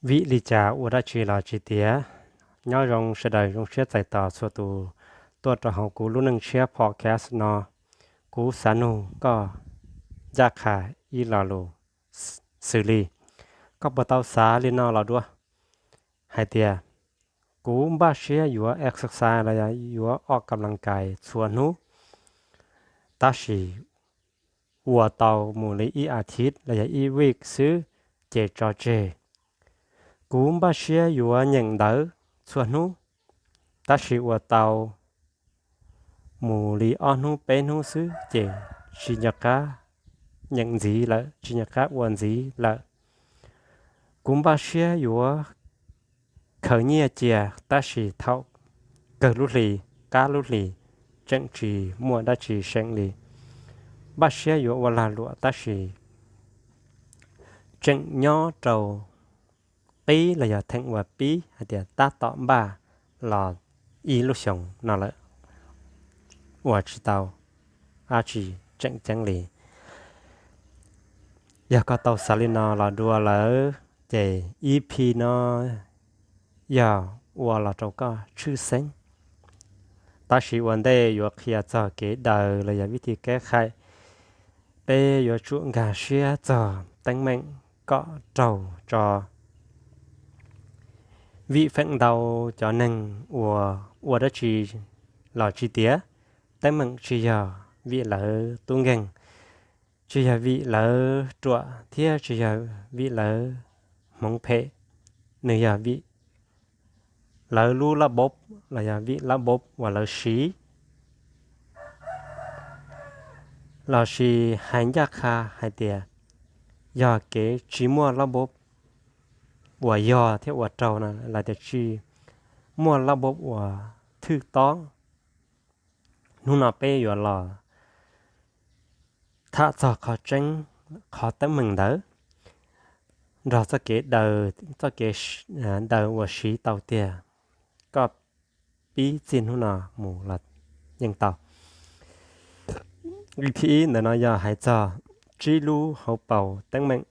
Vim li cas ua dab tsi los tsis tiav. Nyob zoo sawv daws, zoo siab txais tos txhua tus tuaj rau hauv kuv lub neej tshiab podcast no. Kuv xav nug koj ncaj qha ib lo lus xws li, koj puas tau xav li no los dua, hais tias, kuv npaj siab yuav exercise los yog yuav ua kam las kais txhua hnub, tab sis ua tau mus li ib as thiv los yog ib week xwb ces tso tseg. Kuv npaj siab yuav nyeem ntawv txhua hnub, tab sis ua tau mus li ob hnub peb hnub xwb ces tsis nco qab nyeem ntxiv lawm, tsis nco qab ua ntxiv lawm. Kuv npaj siab yuav khaws nyiaj cia, tab sis thaum kawg lub hli, qab lub hli, tseem tsis muaj dab tsi seem li. Npaj siab yuav ua lag luam, tab sis tseem nyob rau qib los yog theem uas pib hais tias tab tom npaj los ib lub xyoos no lawm, ua tsis tau dab tsi tseem ceeb li. Yog koj tau xav li no los dua lawm, ces E P no yog ua los rau koj tshwj xeeb. Tab sis ua ntej yuav qhia txog kev daws los yog vib thib keb khaim, peb yuav tsum nkag siab txog teeb meem kom raug tso. Vim feem ntau cov neeg uas ua dab tsi los tsis tiav, teeb meem tsis yog vim lawv tub nkeeg, tsis yog vim lawv ruam, thiab tsis yog vim lawv hmoov phem, nws yog vim lawv lub lab bob los yog vim lab bob uas lawv siv. Lossis hais ncaj qha hais tias, yog kev tsis muaj lab bob uas yog thiab ua rau no, los tias tsis muaj lab bob uas thwj tob. Hnub no peb yuav los tham txog qhov tseeb, qhov teeb meem ntawd, nrog txoj kev daws, txoj kev daws uas siv tau tiag, koj pib txij hnub no mus los yeej tau. Li thib ib ntawm no yog hais txog tsib lub hauv paus teeb meem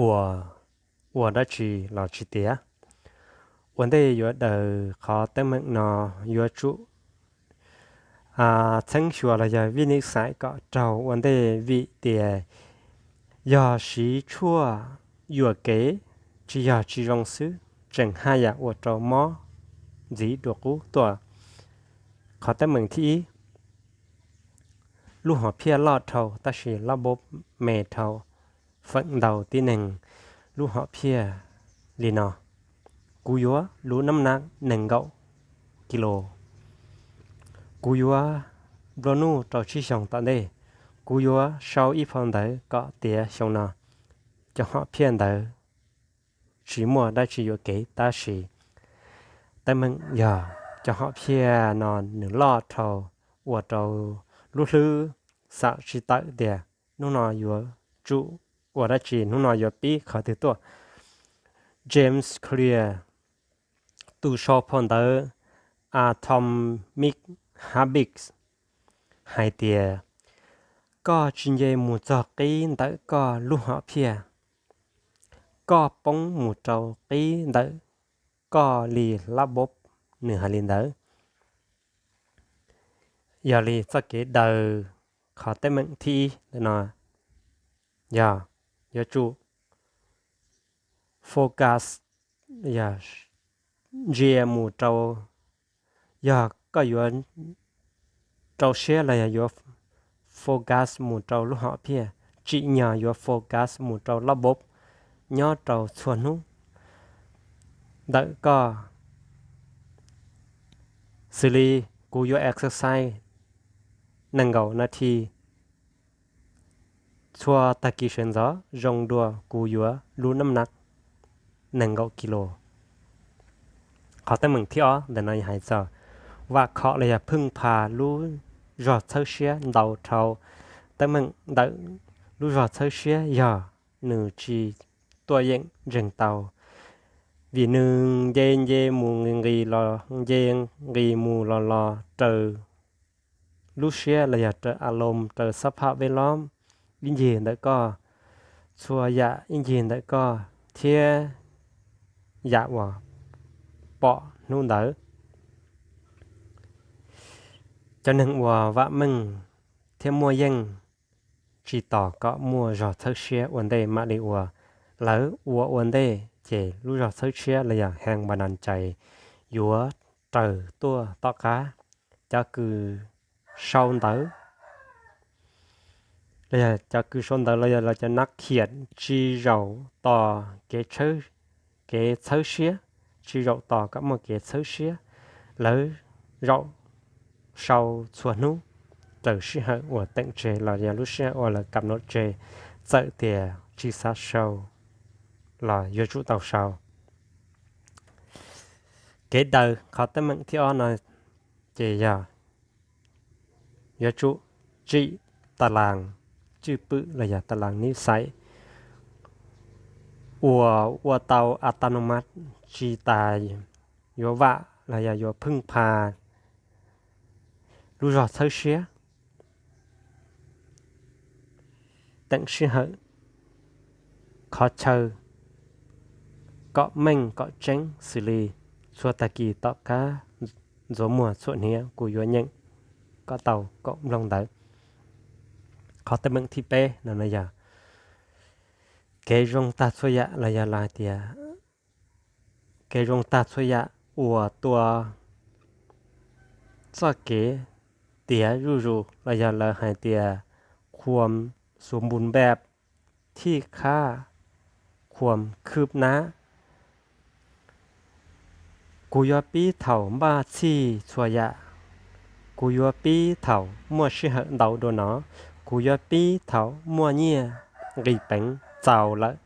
uas ua dab tsi los tsis tiav. Ua ntej yuav daws qhov teeb meem no, yuav tsum txheeb xyuas los yog vij nis xais kom raug ua ntej, vim tias yog siv tshuaj yuam kev tsis yog tsis zoo xwb, tseem haj yam ua rau mob ntxiv dua qub tuaj. Qhov teeb meem thib ib, lub hom phiaj loj dhau tab sis lab bob me dhau. Feem ntau tib neeg lub hom phiaj li no: kuv yuav lub nab nab nees nkaum kis lus, kuv yuav nplua nuj rau tsib xyoos tom ntej, kuv yuav sau ib phau ntawv kom tiav xyoo no. Cov hom phiaj ntawd tsis muaj dab tsi yuam kev, tab sis teeb meem yog cov hom phiaj no nws loj dhau, ua rau lub hlwb xam tsis tawm tias hnub no yuav tsum ua dab tsi, hnub no yuav pib qhov twg tuaj. James Clear, tus sau phau ntawv Atomic Habits, hais tias, koj tsis nce mus txog qib ntawm koj lub hom phiaj, koj poob mus rau qib ntawm koj li lab bob, nws hais li ntawd. Yog li txoj kev daws qhov teeb meem thib ib no yog yuav tsum focus, yog ntsia mus rau, yog koj yuav rau siab los yog yuav focus mus rau lub hom phiaj, tsim nyog yuav focus mus rau lab bob nyob rau txhua hnub ntawm koj. Xws li kuv yuav exercise nees nkaum nas this txhua tag kis sawv ntxov zoo dua kuv yuav lub nab nab nees nkaum kis lus. Qhov teeb meem thib ob ntawm no hais txog vam khom los yog pheej pha lub zog txhawb siab ntau dhau. Teeb meem ntawm lub zog txhawb siab yog nws tsis tuaj yeem ntseeg tau, vim nws nce nce mus nqis nqis los nce nqis mus los los raws lub siab los yog raws a loos, raws xab pham vej lob ib ncig ntawm koj, txhua yam ib ncig ntawm koj, thiab yam uas pom hnub ntawd. Cov neeg uas vam meej thiab muaj yeej tsis tos kom muaj zog txhawb siab ua ntej mam li ua. Lawv ua ua ntej ces lub zog txhawb siab los yog heev npa nas cais yuav raws tuaj tom qab. Cov kws sau ntawv los yog cov kws sau ntawv los yog lawv cov nab khiam tsis zaum tos kev txhawb siab, tsis zaum tos kom muaj kev txhawb siab. Lawv zaum sau txhua hnub raws sij hawm uas teem tseg los yog lub sij hawm uas lawv kam noj tseg, txawm tias tsis xav sau los yuav tsum tau sau. Kev daws qhov teeb meem thib ob no ces yog yuav tsum tsim tas laas cwj pwm los yog tas laas nib xais uas ua tau a ta no mas tsis tas yuav vam los yog yuav pheej pha lub zog txhawb siab teem sij hawm, qhov chaw, kom meej kom tseeb xws li txhua tag kis tom qab ntxuav muag txhuam hniav kuv yuav nyeem kom tau kaum nplooj ntawv. Qhov teeb meem thib peb no yog kev zoo tag txhua yam los yog lawv hais tias kev zoo tag txhua yam uas tua txoj kev tiav zuj zus los yog lawv hais tias khuam xu npun npaj thij khab khuam khwb nab. Kuv yuav pib thaum npaj txhij txhua yam, kuv yuav pib thaum muaj sij hawm ntau dua no, kuv yuav pib thaum muaj nyiaj nqis peev txaus lawm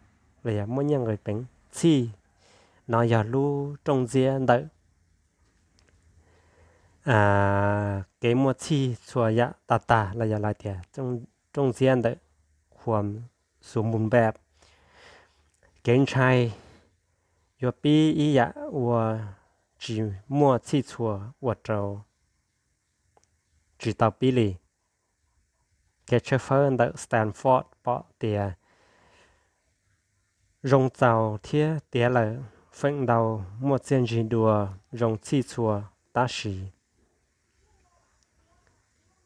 los yog muaj nyiaj nqis peev txhij. No yog lub rooj ntxiab ntawm kev muaj txhij txhua yam tag tag los yog lawv tias rooj ntxiab ntawm khuam xu npun npaj. Kev ntshai yuav pib ib yam uas tsis muaj txhij txhua ua rau tsis tau pib li. Kev tshawb fawb ntawm Stanford pom tias zoo txaus thiab tiav lawm feem ntau muaj txiaj ntsig dua zoo txhij txhua tab sis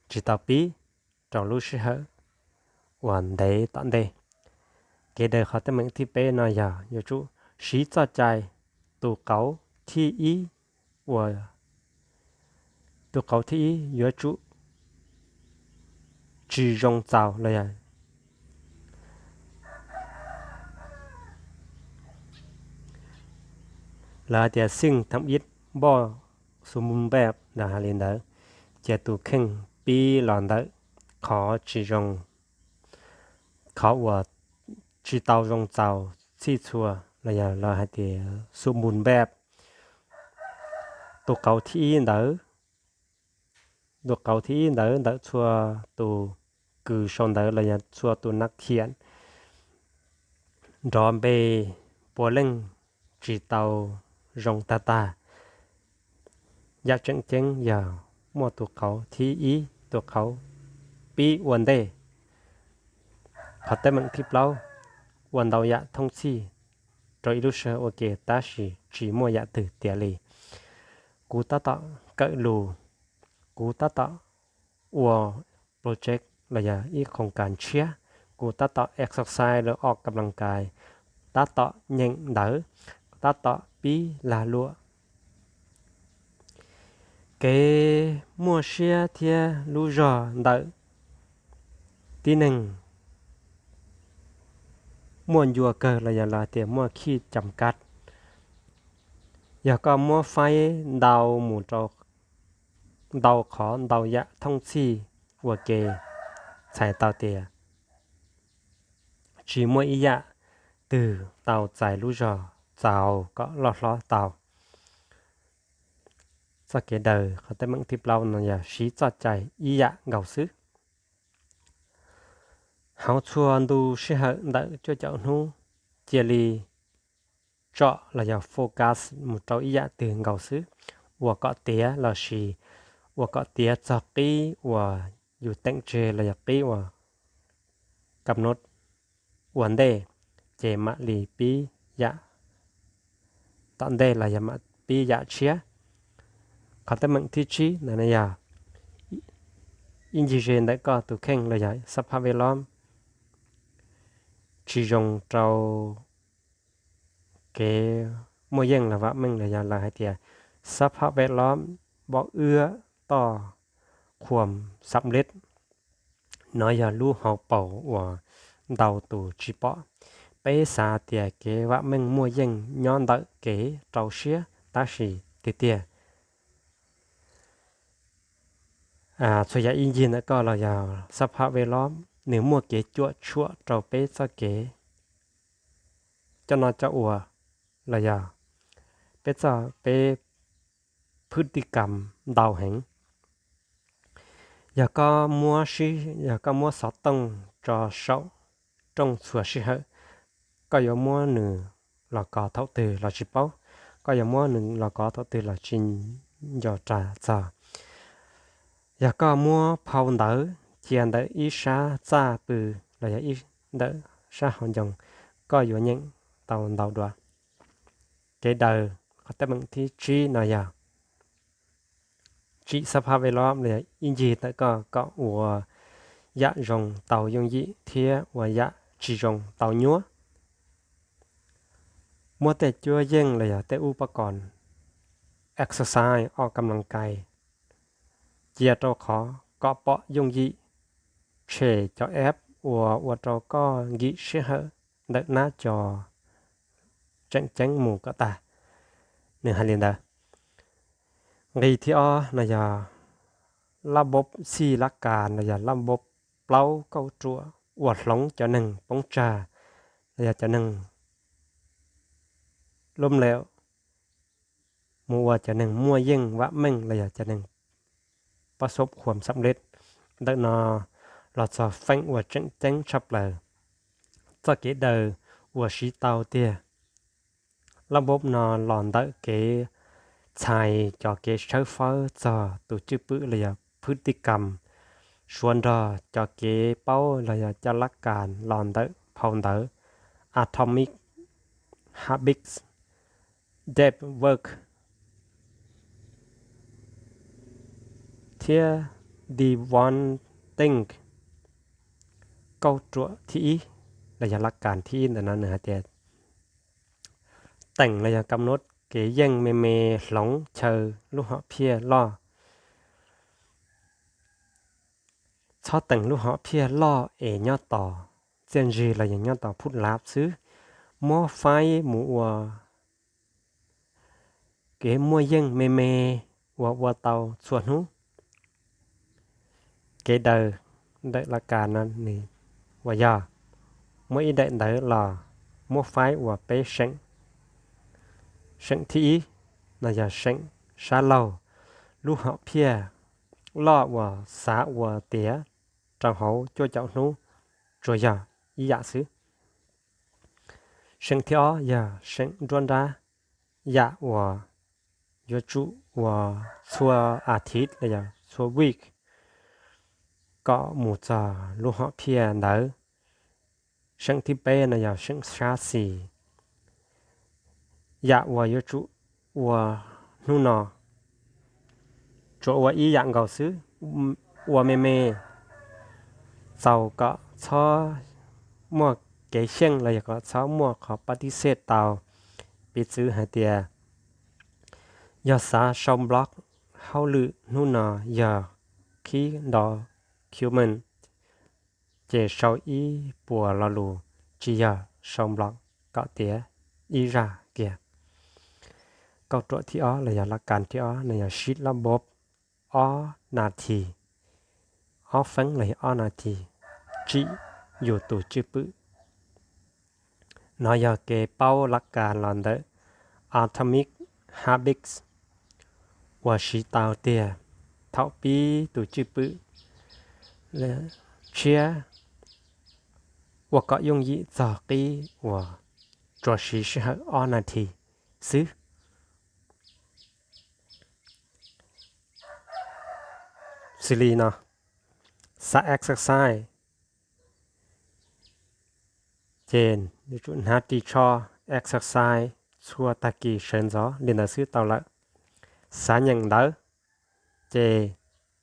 tsis tau pib rau lub sij hawm uas ntev tom ntej. Kev daws qhov teeb meem thib peb no yog yuav tsum siv txoj cai tus qauv thib ib uas tus qauv thib ib yuav tsum tsis zoo txaus los yog lawv hais tias xij theem ib npoj xu npun npaj los hais li ntawd, cia tus kheej pib los ntawm qhov tsis zoo, qhov uas tsis tau zoo txaus txhij txhua los yog lawv hais tias xu npun npaj. Tus qauv thib ib ntawd, tus qauv thib ib ntawd ntawm txhua tus kws sau ntawv los yog txhua tus nab khiam nrov npe puav leej tsis tau zoo tag tag. Yam tseem ceeb yog muaj tus qauv thib ib, tus qauv pib ua ntej. Qhov teeb meem thib plaub, ua ntau yam thooj txhij rau ib lub sij hawm ua ke tab sis tsis muaj yam twg tiav li. Kuv tab tom kawm lus, kuv tab tom ua project los yog ib khoos kas tshiab, kuv tab tom exercise los ua kam las kais, tab tom nyeem ntawv, tab tom pib lag luam. Kev muaj siab thiab lub zog ntawm tib neeg muaj ncua kawg los yog lawv tias muaj khij cam kab. Yog koj muab faib ntau mus rau ntau qhov ntau yam thooj txhij ua ke, txhais tau tias tsis muaj ib yam twg tau txais lub zog txaus kom loj hlob tau. Txoj kev daws qhov teeb meem thib plaub no yog siv txoj cai ib yam nkaus xwb. Hauv txhua ntu sij hawm ntawm cuaj caum hnub, cia li tsom los yog focus mus rau ib yam twg nkaus xwb, ua kom tiav los sis ua kom tiav txog qib uas yus teem tseg los yog qib uas kam nod ua ntej, ces mam li pib yam tom ntej los yog mam pib yam tshiab. Qhov teeb meem thib tsib no yog ib ncig ze ntawm koj tus kheej los yog xab phab vej lob tsis zoo rau kev muaj yeej los vam meej los yog lawv hais tias xab phab vej lob bom ywb toj khuam xam lej. No yog lub hauv paus uas ntau tus tsis pom. Peb xav tias kev vam meej muaj yeej nyob ntawm kev rau siab, tab sis tiag tiag txhua yam ib ncig ntawm koj los yog xab phab vej lob nws muaj kev cuam tshuam rau peb txoj kev coj noj coj ua los yog peb txoj peb phwj tij kam ntau heev. Yog koj muab, yog koj muab xov tooj tso saum rooj txhua sij hawm, koj yuav muab nws los kov thaum twg los tsis paub, koj yuav muab nws los kov thaum twg los tsis nco ras txog. Yog koj muab phau ntawv cia ntawm ib sab txaj pw los yog ib ntawm sab hauv ncoo, koj yuav nyeem tau ntau dua. Kev daws qhov teeb meem thib tsib no yog tsim xab phab vej lob los yog ib ncig ntawm koj kom ua yam zoo tau yooj yim thiab ua yam tsis zoo tau nyuaj. Muab tej cuab yeej los yog tej ub pab kom exercise, ua kam laj kais, cia rau qhov kom pom yooj yim, tshem cov app uas ua rau koj nkim sij hawm ntawm nab co tseem ceeb mus kom tag. Nws hais li ntawd. Nqi thib ob no yog lab npob xij lab kas los yog lab npob plaub kauj ruam uas hloov cov neeg poob tsag los yog cov neeg lub mlem mus ua cov neeg muaj yeej vam meej los yog cov neeg pab xob khuam xam lej. Ntawm no los txog feem uas tseem ceeb tshaj plaws, txoj kev daws uas siv tau tiag. Lab npob no los ntawm kev txhais cov kev tshawb fawb txog tus cwj pwm los yog phwj tij kam, suav nrog cov kev paub los yog cov lab kas los ntawm phau ntawv Atomic Habits, Deep Work thiab The One Thing, kauj ruam thib ib los yog lab kas thib ib ntawm no nws hais tias teem los yog kam nub kev yeej me me hloov chaw lub hom phiaj loj. Txhob teem lub hom phiaj loj es nyob tos txiaj ntsig los yog nyob tos phub lav xwb. Muab faib mus ua kev muaj yeej me me uas ua tau txhua hnub. Kev daws ntawm lab kas no nws uas yog muab ib daim ntawv los muab faib ua peb seem. Seem thib ib no yog seem sab laug, lub hom phiaj loj uas xav ua tiav rau hauv cuaj caum hnub tsuas yog ib yam xwb. Seem thib ob yog seem nruab nrab, yam uas yuav tsum ua txhua as thiv los yog txhua week kom mus txog lub hom phiaj ntawd. Seem thib peb no yog seem sab xis, yam uas yuav tsum ua hnub no, tsuas ua ib yam nkaus xwb, ua me me, txaus kom txhob muaj kev xyeej los yog kom txhob muaj qhov pab tib xej tau. Piv txwv hais tias yog xav sau blog, hauj lwm hnub no yog qhib document, ces sau ib puas lo lus, tsis yog sau blog kom tiav ib zaj kiag. Kauj ruam thib ob los yog lab kas thib ob no yog sib lab npob ob nas this, ob feeb los yog ob nas this, tsim yus tus cwj pwm. No yog kev paub lab kas los ntawm Atomic Habits uas siv tau tiag thaum pib tus cwj pwm tshiab ua kom yooj yim txog qib uas tsuas siv sij hawm ob nas this xwb. Xws li no, xav exercise ces yuav tsum hnav ris tsho, exercise txhua tag kis sawv ntxov li ntawd xwb tau lawm. Xav nyeem ntawv, ces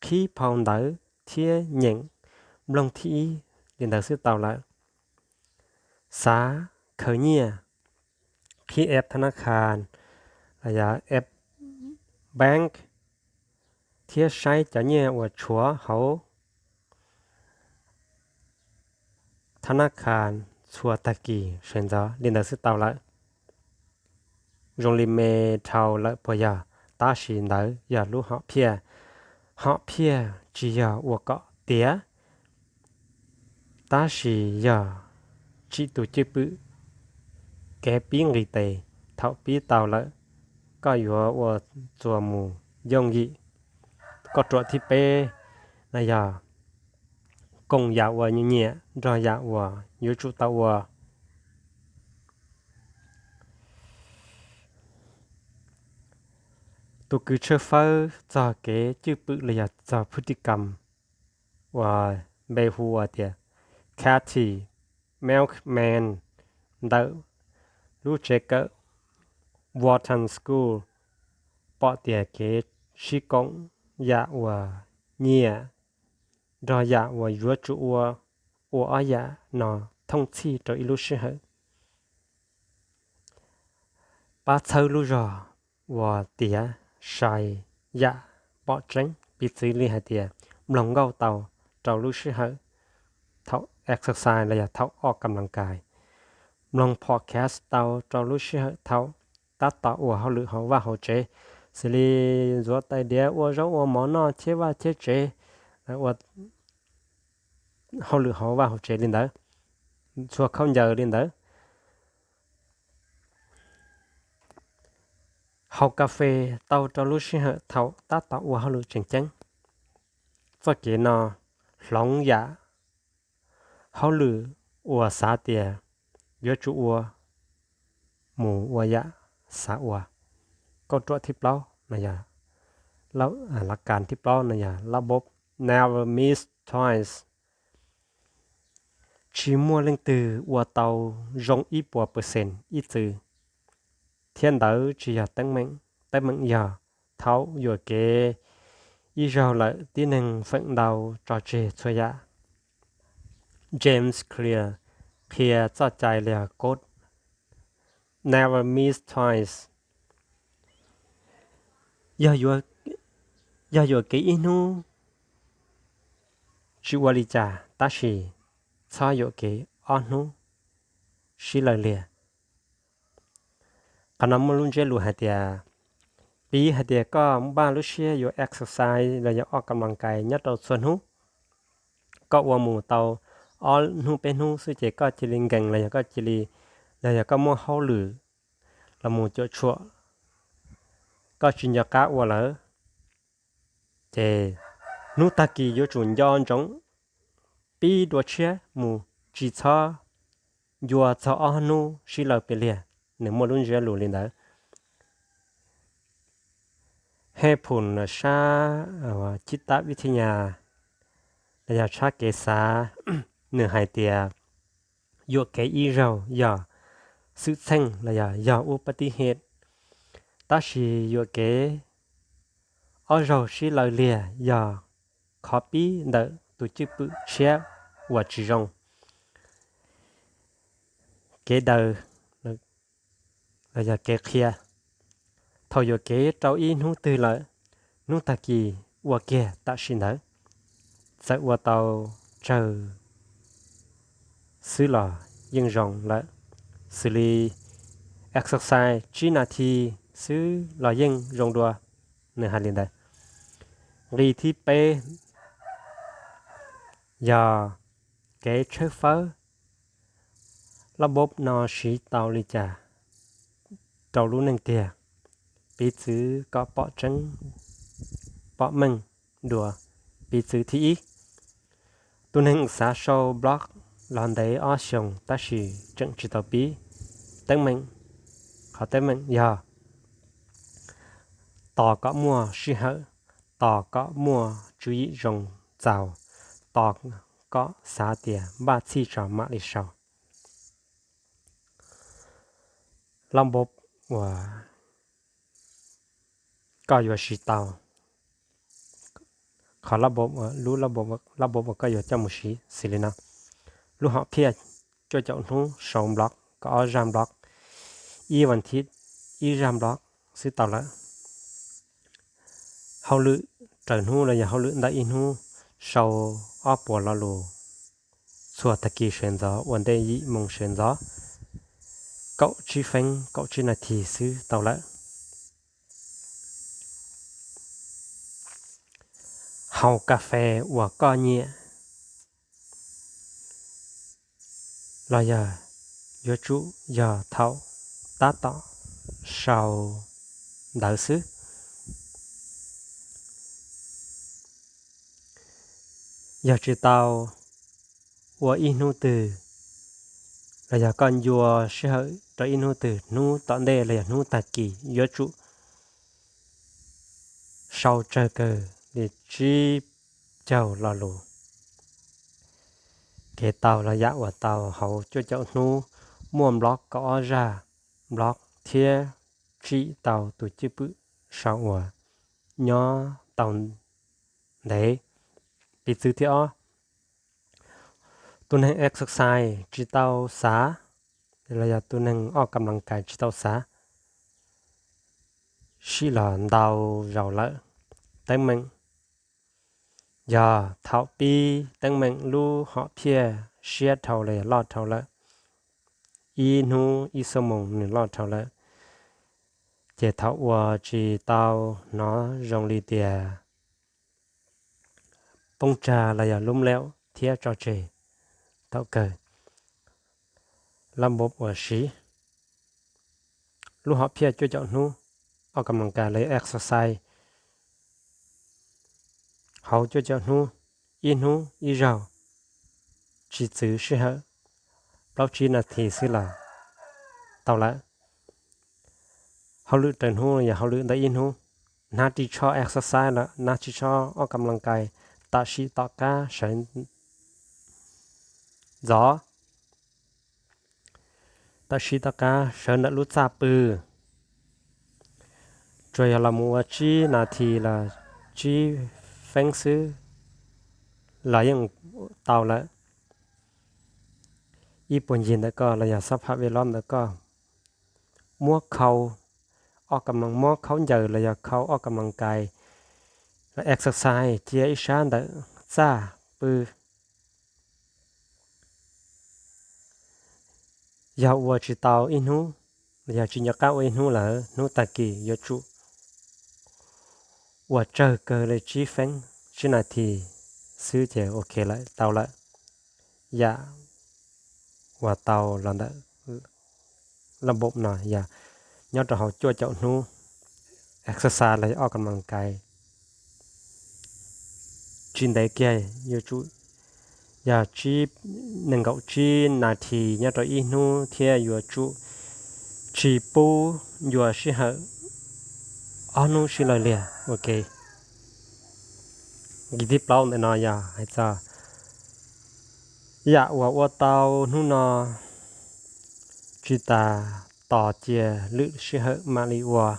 qhib phau ntawv thiab nyeem nplooj thib ib li ntawd xwb tau lawm. Xav khaws nyiaj, qhib app thab nab khas, los yog app bank, thiab saib cov nyiaj uas tshuav hauv thab nab khas txhua tag kis sawv ntxov li ntawd xwb tau lawm. Zoo li me dhau lawm puas yog? Tab sis ntawd yog lub hom phiaj. Hom phiaj tsis yog ua kom tiav, tab sis yog tsim tus cwj pwm kev pib nqis tes. Thaum pib tau lawm, koj yuav ua txuas mus yooj yim. Kauj ruam thib peb no yog koom yam uas nyiam nyiam nrog yam uas yuav tsum tau ua. Tus kws tshawb fawb txog kev cwj pwm los yog txog phwj tis kam uas npe hu ua tias Kathy Melkman ntawm lub tsev kawm Wharton School pom tias kev sib koom yam uas nyiam nrog yam uas yuav tsum ua, ua ob yam no thooj txhij rau ib lub sij hawm. Pab txhawb lub zog uas tiav sai yam pom tseeb, piv txwv li hais tias mloog nkauj tau rau lub sij hawm thaum exercise los yog thaum ua kam las kais, mloog podcast tau rau lub sij hawm thaum tab tom ua hauj lwm hauv vaj hauv tsev, xws li ntxuav tais diav, ua zaub ua mov noj, cheb vaj cheb tsev, ua hauj lwm hauv vaj hauv tsev li ntawd, txhua khaub ncaws li ntawd. Haus kas fes tau rau lub sij hawm thaum tab tom ua hauj lwm tseem ceeb. Txoj kev no hloov yam hauj lwm uas xav tias yuav tsum ua mus ua yam xav ua. Kauj ruam thib plaub no yog, lab kas thib plaub no yog lab bob Never Miss Twice. Tsis muaj leej twg ua tau zoo ib puas percent ib txwm, thiab ntawd tsis yog teeb meem. Teeb meem yog thaum yuam kev ib zaug lawm tib neeg feem ntau tso tseg txhua yam. James Clear qhia txoj cai li yog kod Never Miss Twice. Yog yuam kev ib hnub tsis ua li cas, tab sis txhob yuam kev ob hnub sib law liag. Qhov no muaj lub ntsiab lus hais tias, piv hais tias koj npaj lub siab yuav exercise los yog ua kam las kais nyob rau txhua hnub, koj ua mus tau ob hnub peb hnub xwb ces koj cia li nkees los yog koj cia li, los yog koj muaj hauj lwm los mus cuam tshuam, koj tsis nco qab ua lawm, ces hnub tag kis yuav tsum nco ntsoov pib dua tshiab mus, tsis txhob ncua txog ob hnub sib law pes liag. Nws muaj lub ntsiab lus li ntawd. Hej phum sab cib tab vib thij nyas los yog tshab kev xav, nws hais tias yuam kev ib zaug yog xwm txheej los yog yog ub pab tib hem, tab sis yuam kev ob zaug sib law liag yog qhov pib ntawm tus cwj pwm tshiab uas tsis zoo. Kev daws los yog kev qhia. Thaum yuam kev rau ib hnub twg lawm, hnub tag kis ua kiag tam sim ntawd, txawm ua tau tsawg xwb los yeej zoo lawm. Xws li exercise tsib nas this xwb los yeej zoo dua, nws hais li ntawd. Nqi thib peb yog kev tshawb fawb. Lab bob no siv tau li cas rau lub neej tiag? Piv txwv kom pom tseeb, pom meej dua. Piv txwv thib ib, tus neeg xav sau blog los ntev ob xyoos tab sis tseem tsis tau pib. Teeb meem, qhov teeb meem yog tos kom muaj sij hawm, tos kom muaj tswv yim zoo txaus, tos kom xav tias npaj txhij tso mam li sau. lab npab uas koj yuav siv tau, qhov lab npab, lub lab npab uas koj yuav coj mus siv xws li no: lub hom phiaj cuaj caum hnub sau nplob, kaum ob zaj nplob, ib vas thiv ib zaj nplob xwb tau lawm. Hauj lwm raws hnub los yog hauj lwm ntawm ib hnub sau ob puas lo lus txhua tag kis sawv ntxov ua ntej yim moo sawv ntxov, kaum tsib feeb kaum tsib nas this xwb tau lawm. Haus kas fes uas koj nyiam los yog yuav tsum yog thaum tab tom sau ntawv xwb. Yog tsis tau ua ib hnub twg los yog koj ncua sij hawm rau ib hnub twg, hnub tom ntej los yog hnub tag kis yuav tsum sau tsawg kawg li tsib caug lo lus. Kev tau los yam uas tau hauv cuaj caum hnub muaj nplob kaum ob zaj nplob thiab tsim tau tus cwj pwm sau uas nyob tau ntev. Piv txwv thib ob, tus neeg exercise tsis tau xav los yog tus neeg ua kam las kais tsis tau xav, sim los ntau zaus lawm, teeb meem yog thaum pib teeb meem lub hom phiaj siab dhau los yog loj dhau lawm, ib hnub ib xuab moos nws loj dhau lawm, ces thaum uas tsis tau hnov zoo li tias poob tsag los yog lub lawm thiab tso tseg thaum kawg. Lab npab uas siv lub hom phiaj cuaj caum hnub ua kam las kais los yog exercise hauv cuaj caum hnub, ib hnub ib zaug, tsis txwv sij hawm, plaub tsib nas this xwb los tau lawm. Hauj lwm raws hnub yog hauj lwm ntawm ib hnub, hnav ris tsho exercise los hnav ris tsho ua kam las kais tam sim tom qab sawv ntxov, tam sim tom qab sawv ntawm lub txaj pw, tsuas yog los mus ua tsib nas this los tsib feeb xwb los yeej tau lawm. Ib puag ncig ntawm koj los yog xab pham vej lob ntawm koj, muab khau ua kam las, muab khaub ncaws los yog khau ua kam las kais, exercise cia ib sab ntawm txaj pw. Yog ua tsis tau ib hnub, yog tsis nco qab ua ib hnub lawm, hnub tag kis yuav tsum ua tsawg kawg li tsib feeb, tsib nas this xwb ces ok lawm, tau lawm. Yam uas tau los ntawm lab npab no yog nyob rau hauv cuaj caum hnub, exercise los yog ua kam las kais tsis ntev kiag, yuav tsum yog nees nkaum tsib nas this nyob rau ib hnub thiab yuav tsum tsis pub ncua sij hawm ob hnub sib law liag. Ok, nqe thib plaub ntawm no yog hais txog yam uas ua tau hnub no tsis tas tos cia lwm sij hawm mam li ua.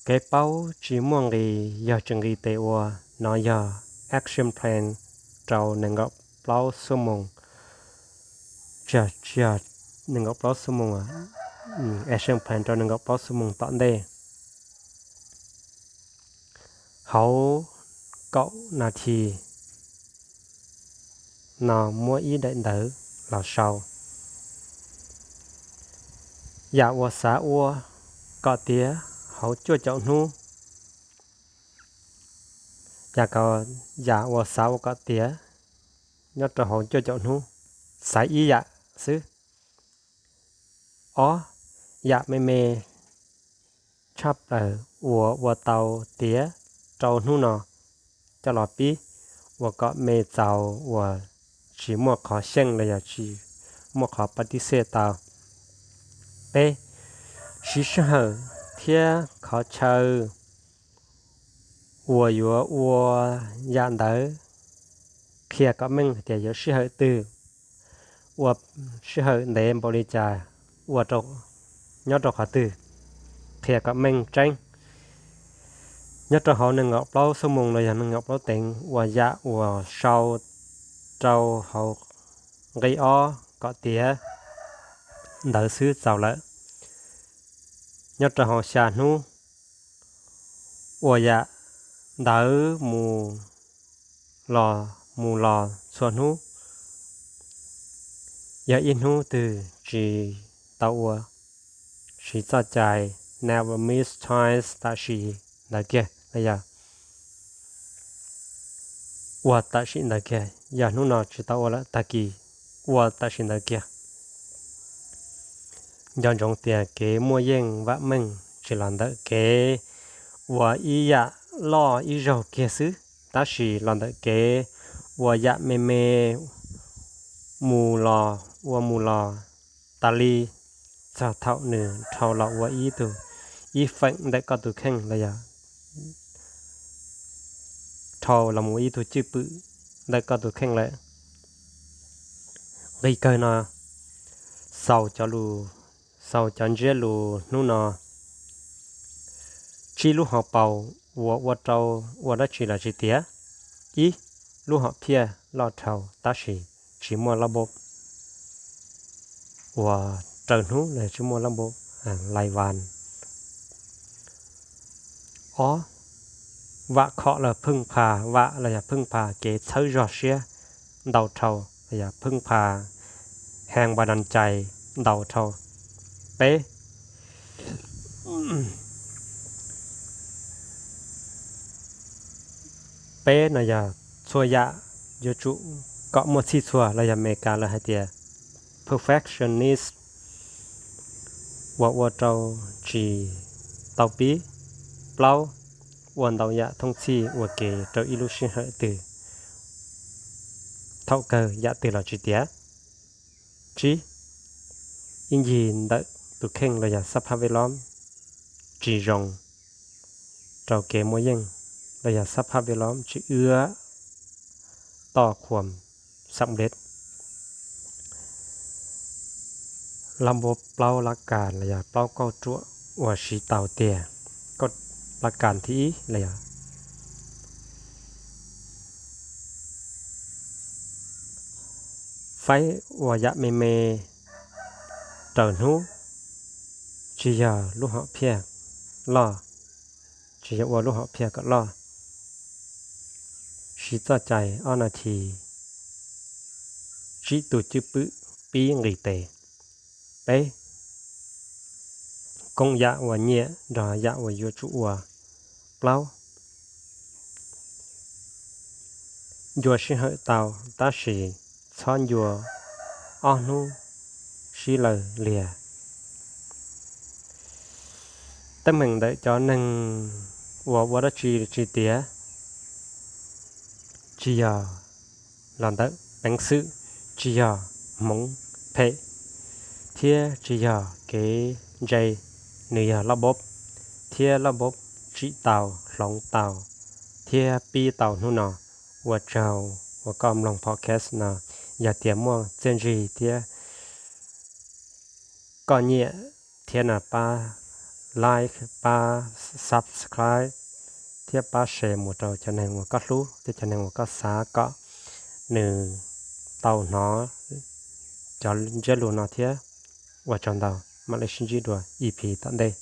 Kev paub tsis muaj nqis, yog tsis nqis tes ua. No yog action plan rau nees nkaum plaub xuab moos, tsis yog nees nkaum plaub xuab moos, action plan rau nees nkaum plaub xuab moos tom ntej. Hauv kaum nas this no muab ib daim ntawv los sau yam uas xav ua kom tiav hauv cuaj caum hnub. Yam uas xav ua kom tiav nyob rau hauv cuaj caum hnub, xaiv ib yam xwb. Ob yam me me tshaj plaws uas ua tau tiav rau hnub no coj los pib, ua kom me txaus uas tsis muaj qhov xyeej los yog tsis muaj qhov pab tib xej tau. Peb, siv sij hawm thiab qhov chaw uas yuav ua yam ntawd, qhia kom meej hais tias yuav sij hawm twg, ua sij hawm ntev npaum li cas, ua rau nyob rau qhov twg, qhia kom meej tseeb. Nyob rau hauv nees nkaum plaub xuab moos los yog nees nkaum plaub teev ua yam uas sau rau hauv nqi ob kom tiav ntawv xwb txaus lawm. Nyob rau hauv xya hnub ua yam ntawv mus los mus los txhua hnub, yog ib hnub twg tsis tau ua, siv txoj cai never miss twice, tam sim ntawd kiag los yog ua tam sim ntawd kiag. Yog hnub no tsis tau ua lawm, tag kis ua tam sim ntawd kiag. Nco ntsoov tias kev muaj yeej vam meej tsis los ntawm kev ua ib yam loj ib zaug kiag xwb, tab sis los ntawm kev ua yam me me mus los ua mus los tas li txog thaum nws dhau los ua ib tug, ib feem ntawm koj tus kheej los yog dhau los mus ua ib tug cwj pwm ntawm koj tus kheej lawm. Nqi kawg no, xaus cov lus, xaus cov ntsiab lus hnub no, tsib lub hauv paus uas ua rau ua dab tsi los tsis tiav. Ib, lub hom phiaj loj dhau tab sis tsis muaj lab npob uas raws hnub los tsis muaj lab npob lais vas. Ob, vam khom los pheej pha, vam los yog pheej pha kev txhawb zog siab ntau dhau los yog pheej pha heej vas nas cais ntau dhau. Peb, peb no yog txhua yam yuav tsum kom muaj txhij txhua los yog Meskas lawv hais tias perfectionist, uas ua rau tsis tau pib. Plaub, ua ntau yam thooj txhij ua ke rau ib lub sij hawm twg, thaum kawg yam twg los tsis tiav. Tsib, ib ncig ntawm tus kheej los yog xab phab vej lob tsis zoo rau kev muaj yeej los yog xab phab vej lob tsis ua toj khuam xam lej. Lab npob plaub lab kas los yog plaub kauj ruam uas siv tau tiag, lab kas thib ib los yog faib ua yam me me raws hnub, tsis yog lub hom phiaj loj, tsis yog ua lub hom phiaj kom loj. Siv txoj cai ob nas this, tsib tug cwj pwm, pib nqis tes. Peb, koob yam uas nyiam nrog yam uas yuav tsum ua. Plaub, ncua sij hawm tau tab sis txhob ncua ob hnub sib law liag. Teeb meem ntawm cov neeg uas ua dab tsi tsis tiav tsis yog los ntawm peev xwm, tsis yog hmoov phem, thiab tsis yog kev ntse, nws yog laj npob, thiab laj npob tsim tau, hloov tau, thiab pib tau hnub no. Ua tsaug uas koj mloog podcast no, yog tias muaj txiaj ntsig thiab koj nyiam thiab no pab like, pab subscribe, thiab pab share mus rau cov neeg uas koj hlub thiab cov neeg uas koj xav kom nws tau hnov cov ntsiab lus no thiab. Ua tsaug ntau, mam li sib ntsib dua E P tom ntej.